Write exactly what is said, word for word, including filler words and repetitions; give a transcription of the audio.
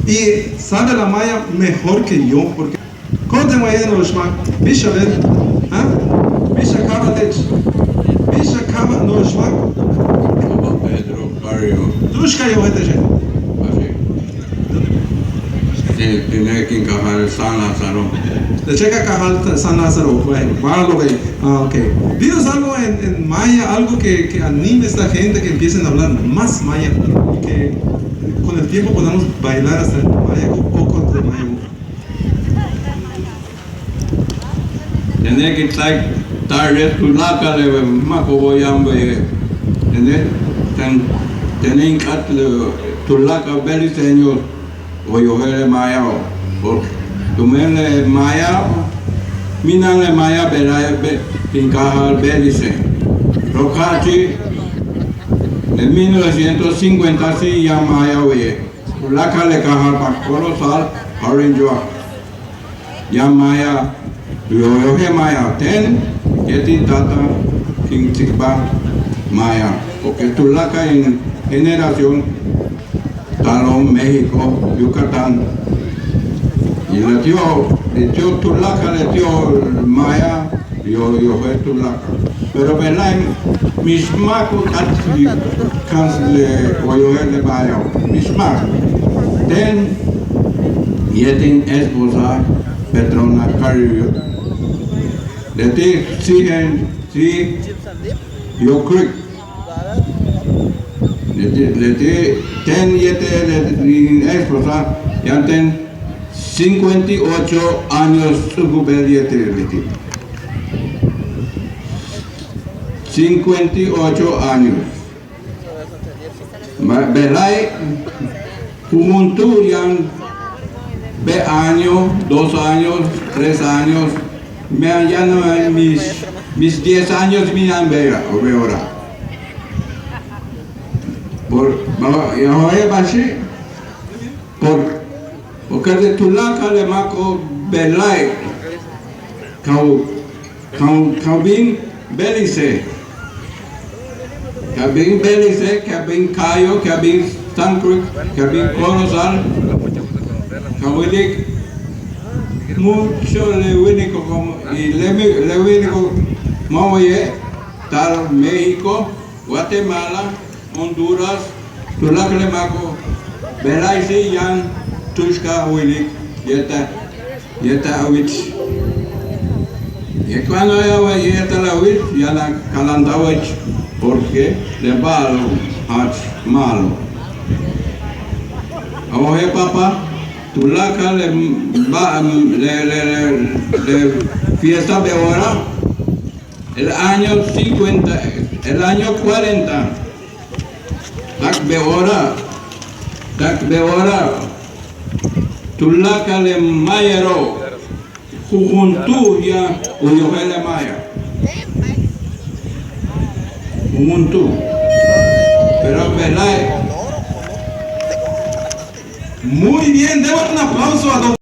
Y sabe la maya mejor que yo, porque ¿cómo te voy a no xmak? Bicha, ven. ¿Ah? Bicha, cava tech. Bicha, cava no xmak. Pedro Barrio. Tuxka yo gente. Así. Tiene que encajar el San Lázaro. Te checa cajar San Lázaro. Bueno, va a lo ver. Ah, ok. Dinos algo en, en maya, algo que, que anime a esta gente que empiecen a hablar más maya, que con el tiempo podamos bailar hasta en maya o con de maya. Tene' ke tsáaj tarde tuláakal le máako'ob yaan bey, tene' tene' in k'áat tuláakal beliceño. Way ojéel le mayao', porque tumen le mayao' mina'an le maya bejla'e' kin kaajal Belice. Rok ja'achi' de mil novecientos cincuenta sí yaan maya waye', tuláakal le kaajal Corozal, Orange Walk. Yaan maya, yoyojel maya, teen yéetel in taata kin tsikbal maya, porque tuláakal in generación taalo'on México, Yucatán. Y leti'o', leti'o' tuláakal leti'o' maya, yoyojel tuláakal. Pero bejla'e' mix máak u k'áat ka'ans le way ojéel le mayao'. Mix máak. Teen yéetel in esposa Petrona Carrillo. Leti' síijen sí Yo Creek. Leti' leti' teen yéetel in esposa yaan teen cincuenta y ocho años ts'u'ubul yéetel leti'. Cincuenta y ocho años. Bejla'e' jujuntúul yaan bey año, dos años, tres años, me'an yaan mix mix diez años mina'an bey ora. Por, ba, ya jo'e' ba'axi', por, porque de tuláakal le máako'ob bejla'e' ka u, ka u, ka u bin Belice, ka bin Belice, ka bin Cayo, ka bin Santa Cruz, ka bin Corozal, ka wilik mucho le wíiniko', como, y le, le wíiniko' ma' waye' taal México, Guatemala, Honduras, tuláakal le máako'ob, bejla'e' sí yaan tu'ux ka wilik yéetel, yéetel a wich. Y cuando ya way yéetel a wich, yaan a kaláanta'al wich, porque le ba'alo' jach ma'alob. A wojel papa, tuláakal le ba, le, le, le, le fiesta bey ora, el año cincuenta, el año cuarenta, tak bey ora, tak bey ora, tuláakal le mayero' jujuntúul yaan u yojel le maya. Jujuntúul. Pero bejla'e'. Muy bien, demos un aplauso a don